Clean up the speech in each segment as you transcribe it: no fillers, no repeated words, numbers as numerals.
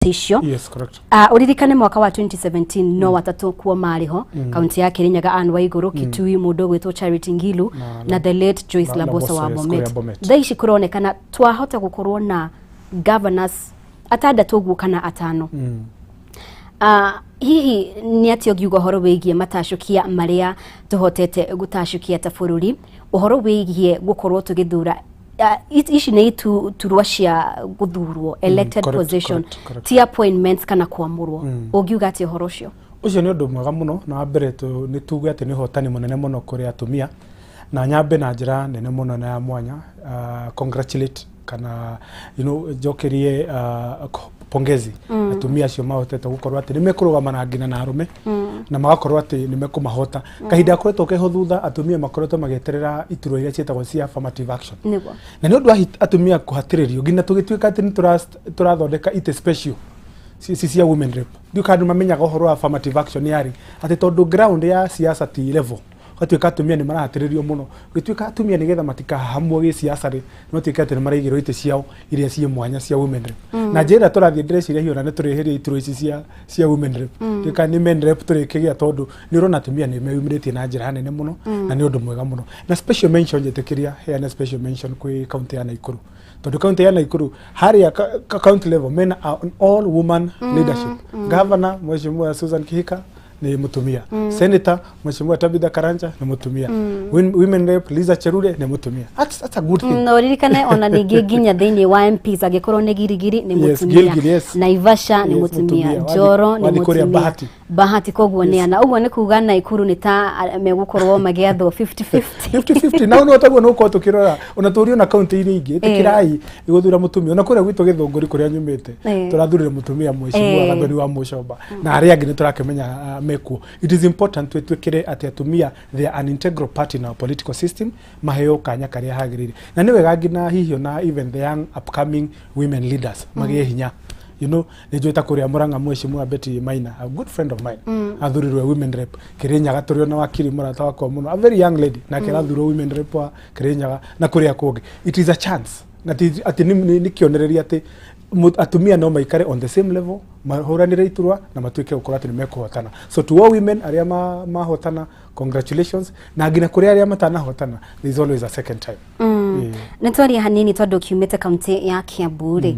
Icio. Yes, correct. Uririkane mwaka wa 2017 no watatũ kuo marĩ ho, kaunti ya Kirinyaga Anne Waiguru, Kitui mũndũ ũgwĩtwo Charity Ngilu na the late Joyce Laboso wa Laboso, yes, Bomet. kũrĩa Bomet. Thaa ici kũronekana twahota gũkorwo na governors atandatũ ũguo kana atano. Hihi nĩ atĩa ũngiuga ũhoro wĩgiĩ matacũkia marĩa tũhotete gũtacũkia ta bũrũri, ũhoro wĩgiĩ gũkorwo tũgĩthura ici nĩ iturwa cia gũthurwo, elected position, correct, correct. ti appointments kana kwamũrwo? Ũngiuga atĩa ũhoro ũcio? Ũcio nĩ ũndũ mwega mũno, na wa mbere nĩ tuge atĩ nĩ ũhotani mũnene mũno kũrĩ atumia, na nyambe na njĩra nene mũno na ya mwanya congratulate kana njokerie pongezi atumia acio mahotete gũkorwo atĩ nĩ mekũrũgama na nginya na arũme na magakorwo atĩ nĩ mekũmahota. Kahinda gakoretwo keho thutha, atumia makoretwo magĩeterera iturwa iria ciĩtagwo cia affirmative action, na nĩ ũndũ wa atumia kũhatĩrĩrio nginya tũgĩtuĩka atĩ nĩ tũrathondeka itĩ special cia women rep. Ndiũ kana andũ mamenyaga ũhoro wa affirmative action yarĩ atĩ tondũ ground ya siasa ti level, gatuĩka atumia nĩ marahatĩrĩrio mũno, gĩtuĩka atumia nĩgetha matikahahamwo gĩsiasa rĩ, nĩ matuĩka atĩ nĩ maraigĩrwo itĩ ciao iria ciĩ mwanya cia women rep. Na njĩra ĩrĩa tũrathiĩ, ndĩreciria hihi ona nĩ tũrĩhĩria iturwa ici cia women rep, tuĩka nĩ men rep tũrĩkĩgĩa, tondũ nĩ ũrona atumia nĩ meyumĩrĩtie na njĩra nene mũno, na nĩ ũndũ mwega mũno. Na special mention, njĩtĩkĩria heane special mention kwĩ kaunti ya Nakuru, tondũ kaunti ya Nakuru harĩa county level mena all woman leadership. Governor Mheshimiwa Susan Kihika nĩ mũtumia, senator Mheshimiwa Tabitha Karanja nĩ mũtumia, women rep Liza Cherure nĩ mũtumia. That's a good thing. Na ũririkane ona ningĩ nginya thĩinĩ wa MPs, angĩkorwo nĩ Girigiri nĩ mũtumia, Gilgil, yes. Naivasha nĩ mũtumia, mũtumia. Njoro nĩ Wathi kũrĩa mũtumia, Bahati. Bahati. Koguo nĩ ana ũguo nĩ kuga Naikuru nĩ ta megũkorwo magĩathwo 50-50. 50-50 na no taguo no korwo tukirora ona tũrio na kaunti iria ingĩ ĩtĩkĩrai gũthura mũtumia. Ona kũrĩa gwitũ Gĩthũngũri kũrĩa nyumĩte, tũrathurire mũtumia Mheshimiwa Gathoni wa Mũcomba, na arĩa angĩ nĩ tũrakĩmenya mekuo. It is important twĩtwĩkĩre atĩ atumia, they are an integral part in our political system, maheo kanya karĩa hagĩrĩire. Na nĩ wega nginya hihi ona even the young upcoming women leaders magĩe hinya. Nĩ njũĩ ta kũrĩa Murang'a Mheshimiwa Betty Maina, a good friend of mine, athurirwe women rep. Kirinyaga tũrĩ ona wakiri mũrata wakwa mũno, a very young lady, nake arathurwo women rep wa Kirinyaga na kũrĩa kũngĩ. It is a chance na atĩ nĩ kĩonereria atĩ atumia no maikare on the same level, mahũranĩre iturwa na matuĩke gũkorwo atĩ nĩ mekũhotana. So to all women arĩa mahotana, congratulations, na nginya kũrĩ arĩa matanahotana, there is always a second time. Nĩ twaria hanini tondũ kiumĩte kaunti ya Kiambu rĩ,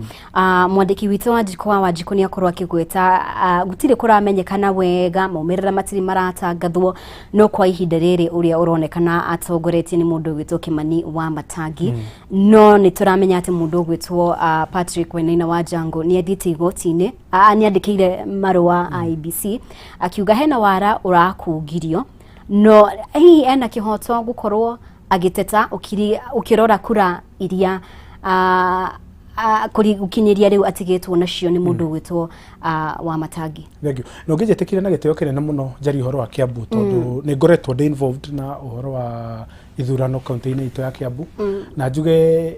mwandĩki witũ Wanjikũ wa Wanjikũ nĩ akorwo akĩgweta gũtirĩ kũramenyekana wega, maumĩrĩra matirĩ maratangathwo, no kwa ihinda rĩrĩ ũrĩa ũronekana atongoretie nĩ mũndũ ũgwĩtwo Kimani wa Matangi. No nĩ tũramenya atĩ mũndũ ũgwĩtwo Patrick Wainaina wa Jango nĩ athiĩte igoti-inĩ, nĩ andĩkĩire marũa IEBC akiuga hena wara ũrakungirio. No hihi ena kĩhoto gũkorwo agĩteta ũkĩrora kura iria gũkinyĩria rĩu atigĩtwo nacio nĩ mũndũ ũgwĩtwo wa Matangi? Thank you. Na ũngĩnjĩtĩkĩria na gĩtĩo kĩnene mũno njarie ũhoro wa Kiambu, tondũ nĩ ngoretwo ndĩ involved na ũhoro wa ithurano kaunti-inĩ itũ ya Kiambu, na njuge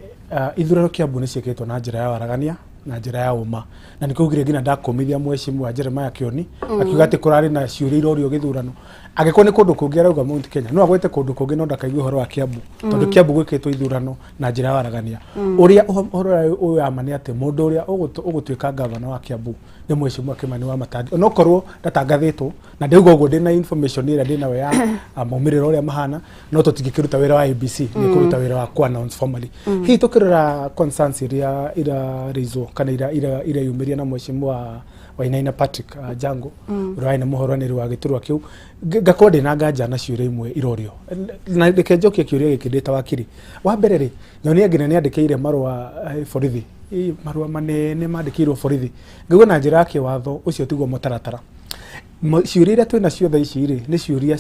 ithurano Kiambu nĩ ciĩkĩtwo na njĩra ya waragania na njĩra ya ũma, na nĩ kũgire nginya ndakũmithia Mheshimiwa Jeremiah Kioni akiuga atĩ kũrarĩ na ciũria irorio gĩthurano. Angĩkorwo nĩ kũndũ kũngĩ arauga Mount Kenya, no agwete kũndũ kũngĩ, no ndakaigue ũhoro wa Kiambu, tondũ Kiambu gwĩkĩtwo ithurano na njĩra ya waragania. Ũrĩa ũhoro ũrĩa ũyũ wa ma nĩ atĩ mũndũ ũrĩa ũgũtuĩka gavana wa Kiambu nĩ Mheshimiwa Kimani wa Matangi, onokorwo ndatangathĩtwo. Na ndauga ũguo ndĩna information ĩrĩa ndĩnayo ya maumĩrĩro ũrĩa mahana, no tũtingĩkĩruta wĩra wa ABC, nĩ kũruta wĩra wa ku announce formally. Hihi tũkĩrora concerns iria irarizwo kana ireyumĩria na Mheshimiwa Wainaina Patrick Jango, ũrĩa warĩ na mũhũranĩri wa gĩturwa kĩu, ngakorwo ndĩna nganja na ciũria imwe irorio. Na reke njokie kĩũria gĩkĩ ndĩ ta wakiri. Wa mbere rĩ, nyonia nginya nĩ andĩkĩire marũa borithi, marũa manene mandĩkĩirwo borithi. Ngaigua na njĩra ya kĩwatho ũcio tiguo mũtaratara. Ciũria iria twĩna thaa ici rĩ, nĩ ciũria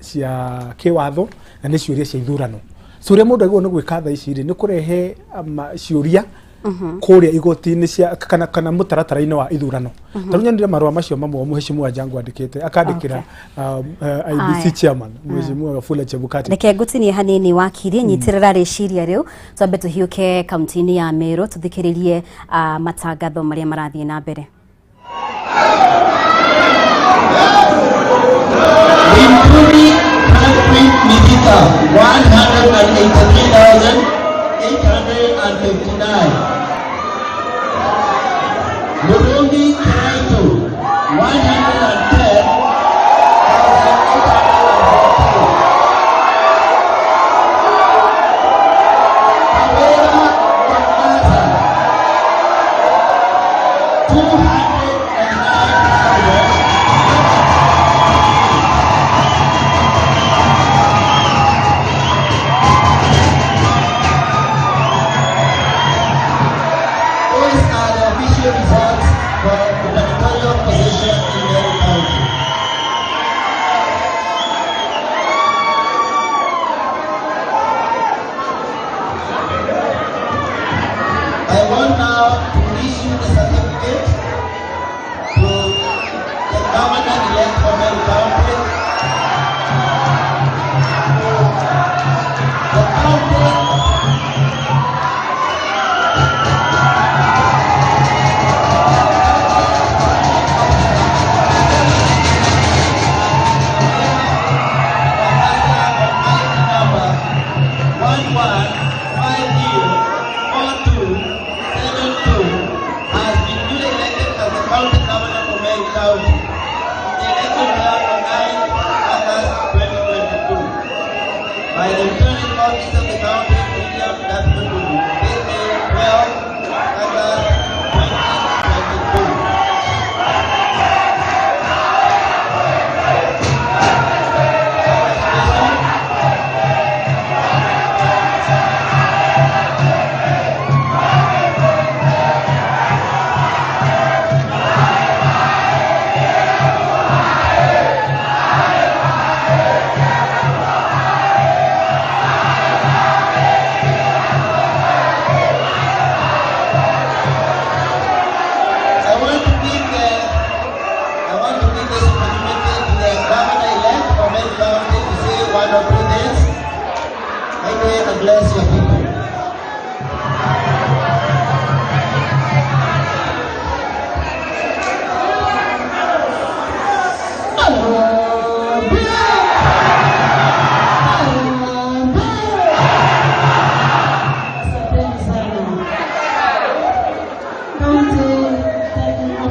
cia kĩwatho na nĩ ciũria cia ithurano. So ũrĩa mũndũ agĩrĩirwo nĩ gwĩka thaa ici rĩ, nĩ kũrehe ciũria kũrĩa igoti-inĩ cia kana mũtaratara-inĩ wa ithurano. Tarĩu nyonire marũa macio mamwe Mheshimiwa Jango andĩkĩte, akandĩkĩra IEBC chairman Mheshimiwa Wafula Chebukati. Reke ngũtinie hanini, wakiri, nyitĩrĩra rĩciria rĩu, twambe tũhiũke kaunti-inĩ ya Meru tũthikĩrĩrie matangatho marĩa marathiĩ na mbere. Linturi Patrick Mithika, 183,859. Murungi Boni Kiraito, 110,814. Kawera Mwangaza, 209,000. Those are the official results for gubernatorial position in Meru County. I want now to issue the certificate to the governor-elect for Meru County, the county number 11504272 has been duly elected as the county governor for Meru County. The election held on 9 August 2022 by the returning officer of the county, William W. Ndungu, dated 12 August 2022. Congratulations. I want to give the I want to give this opportunity to the governor-elect of Meru County to say one or two things. Kindly address your